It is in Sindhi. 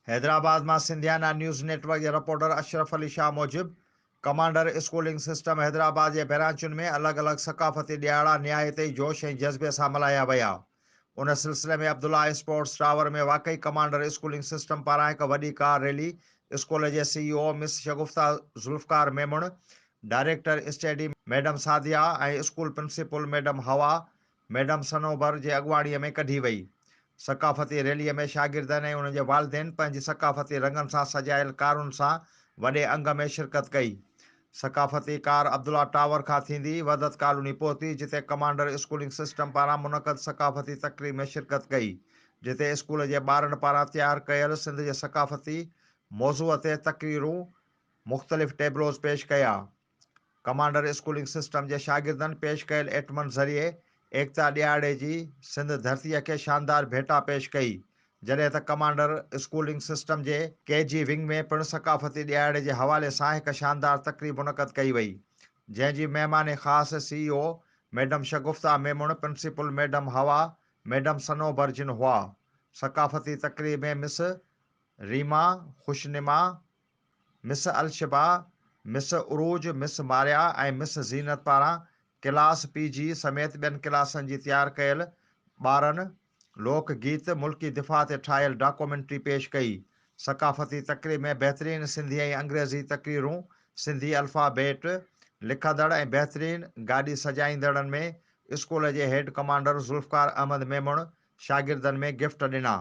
حيدرآباد مان سنڌيانا نيوز نيٽ ورڪ جي رپورٽر اشرف علي شاهه موجب ڪمانڊر اسڪولنگ سسٽم حيدرآباد جي برانچن ۾ الڳ الڳ ثقافتي ڏهاڙا نهايت ئي جوش ۽ جذبي سان ملهايا ويا. ان سلسلي ۾ عبدالله اسپورٽس ٽاور ۾ واقعي ڪمانڊر اسڪولنگ سسٽم پاران هڪ وڏي ڪار ريلي اسڪول جي C E O miss Shagufta Zulfiqar Memon, director study madam Sadia ۽ school principal madam Hawa, madam Sanobar جي اڳواڻي ۾ ڪڍي وئي. ثقافتي ريلي ۾ شاگردن ۽ انهن جي والدين پنهنجي ثقافتي رنگن سان سجايل ڪارن سان وڏي انگ ۾ شرڪت ڪئي. ثقافتي ڪار عبدالله ٽاور کان ٿيندي وحدت ڪالوني پهتي جتي ڪمانڊر اسڪولنگ سسٽم پاران منعقد ثقافتي تقريب ۾ شرڪت ڪئي جتي اسڪول جي ٻارن پاران تيار ڪيل سنڌ جي ثقافتي موضوع تي تقريرون مختلف ٽيبلوز پيش ڪيا. ڪمانڊر اسڪولنگ سسٽم جي شاگردن پيش ڪيل ايٽمن ذريعي ايڪتا ڏهاڙي جي سنڌ ڌرتيء کي شاندار ڀيٽا پيش ڪئي، جڏهن ته ڪمانڊر اسڪولنگ سسٽم جي ڪي جي ونگ ۾ پڻ ثقافتي ڏهاڙي جي حوالي سان هڪ شاندار تقريب منعقد ڪئي وئي، جنهن جي مهمان خاص C E O madam Shagufta Memon, principal madam Hawa, madam Sanobar جن هئا. ثقافتي تقريب ۾ مس ريما خوشنما، مس الشبا، مس عروج، مس ماريا ۽ مس زينت پاران ڪلاس پي جي سميت ٻين ڪلاسن جي تيار ڪيل ٻارن لوڪ گيت، ملڪي دفاع تي ٺاهيل ڊاڪومينٽري پيش ڪئي. ثقافتي تقريب ۾ بهترين سنڌي ۽ انگريزي تقريرون، سنڌي الفا بيٽ لکندڙ ۽ بهترين گاڏي سجائيندڙن ۾ اسڪول جي هيڊ ڪمانڊر ذوالفقار احمد ميمڻ شاگردن ۾ گفٽ ڏنا.